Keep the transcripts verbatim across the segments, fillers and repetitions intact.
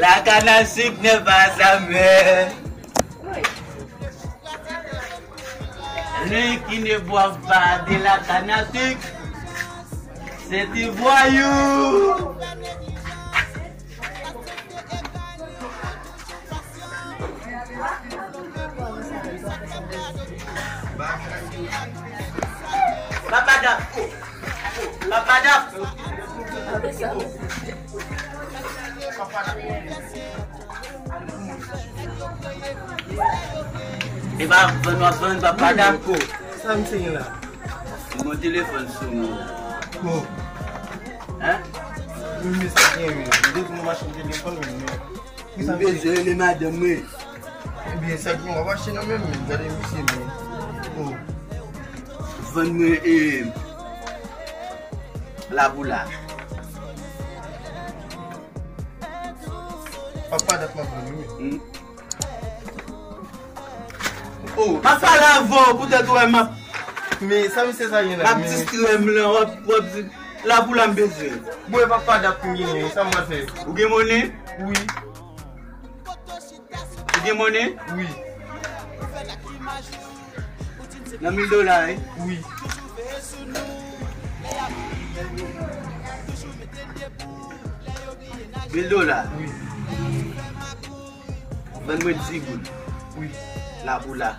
La canne à sucre n'est pas amère. Lui qui ne boit pas de la canne à sucre, c'est un voyou. Papa Dap. Papa Dap. E pa vann w ap vann, Papa Dap. Sa misye gen la? Yon telefòn sou mwen. Bon. Hein? Wi, men sa gen, men. M te di nou mache telefòn, men, men. Ki sa, misye? M bezwen rele madanm mwen. Ebyen, sa ki w ap achte nan men m, men. Gade misye, men. Oh. Vann mwen, e, laboula. Papa Dap m ap vann, wi. Hmm? Oh, m ap pale avè w poutèt ou wè m ap, men sa misye sa gen la, m ap distrè m lan, w ap, w ap di, laboula m bezwen. Bon, e Papa Dap m genyen, sa m pral fè? Ou gen monnen? Wi. Ou gen monnen? Wi. Nan mil dola, wi? Wi. Mil dola? Wi. Vann mwen dis goud. Wi. Laboula.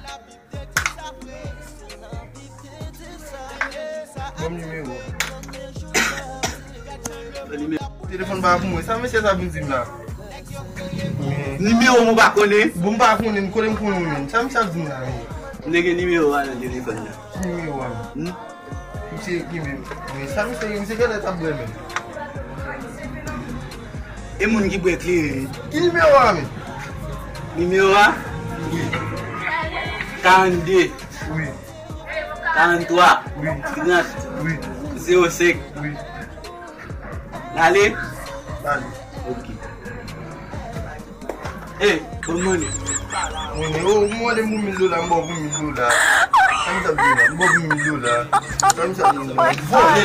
Ban m nimewo. Ban nimewo. Telefòn pa pou mwen. Sa mesye sa vin di m la? Men nimewo m ou pa konnen? Bon, m pa konnen, m konnen, m konnen, men. Sa misye ap di m la, men? M te gen nimewo a nan telefòn nan. Ki nimewo a? Hmm? Misye ki menm? Men sa misye, misye genlè t ap bwè menm. E moun ki bwè kleren. Ki nimewo a menm? Nimewo a? Wi. Karannde. Wi. Karantwa. Wi. Trant. Wi. Zewo senk. Wi. N ale? N ale. Ok. Ey, bon mwen. Mwen, o, ou mande m pou mil dola, m ba w pou mil dola. Sa m sa di la? M ba w pou mil dola. Sa m sa di la? Vòlè.